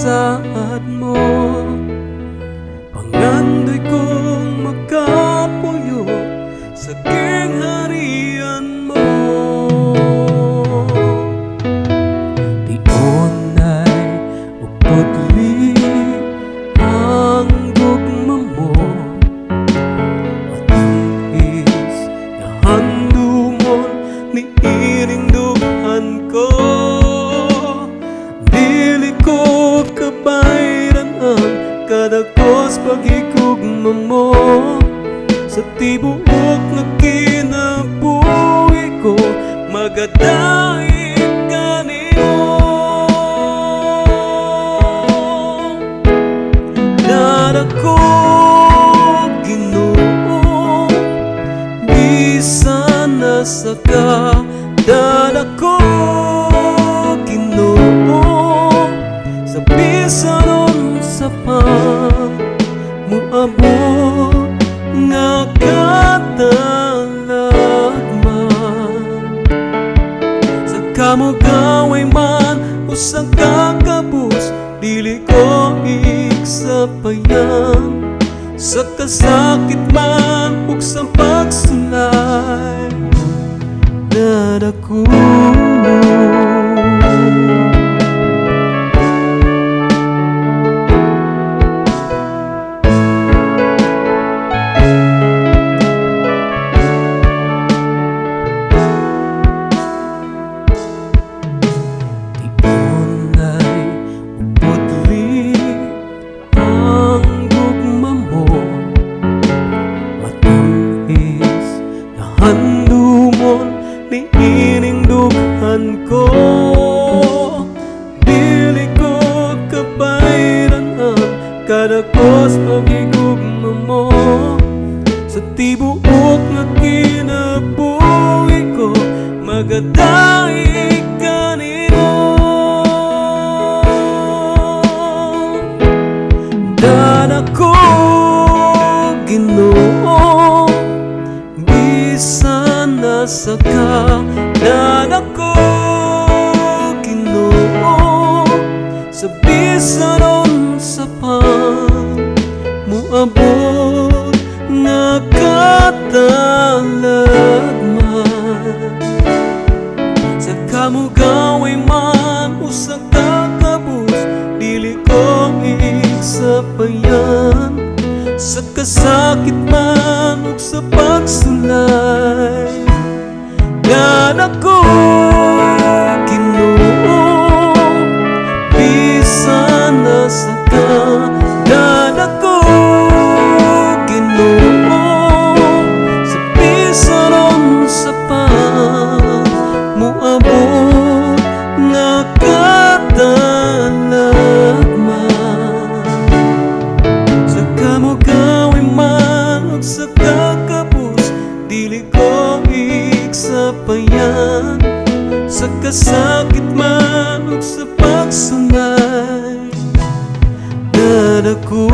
pagsaad mo. Pangandoy kong makapuyo sa gingharian mo. Tiunay ug pudli ang gugma mo, matamis nga handumon niining dughan ko. Dili ko kabayran ang kadakos paghigugma mo. Sa tibuok nga kinabuhi ko, magadaig kanimo. Dara ko, Ginoo, bisan asa ka. Dara ko, Ginoo, sa bisan unsa pa moabot nga katalagman. Sa kamugaway man o sa kakabus, dili ko iksapayan. Sa kasakit man ug sa pagsulay, dara ko. Tiunay ug pudli ang gugma mo, matamis nga handumon niining dughan ko. Dili ko kabayran ang kadakos paghigugma mo. Sa tibuok nga kinabuhi ko, magadaig kanimo. Dara ko, Ginoo, bisan asa ka. Dara ko, Ginoo, sa bisan unsa pa moabot nga katalagman. Sa kamugaway man o sa kakabus, dili ko iksapayan. Sa kasakit man ug sa pagsulay, dara ko, Ginoo, bisan asa ka. Dara ko, Ginoo, sa bisan unsa pa moabot nga katalagman. Sa kamugaway man ug sa kakabus, dili ko iksapayan. Sa kasakit man ug sa pagsulay, dara ko.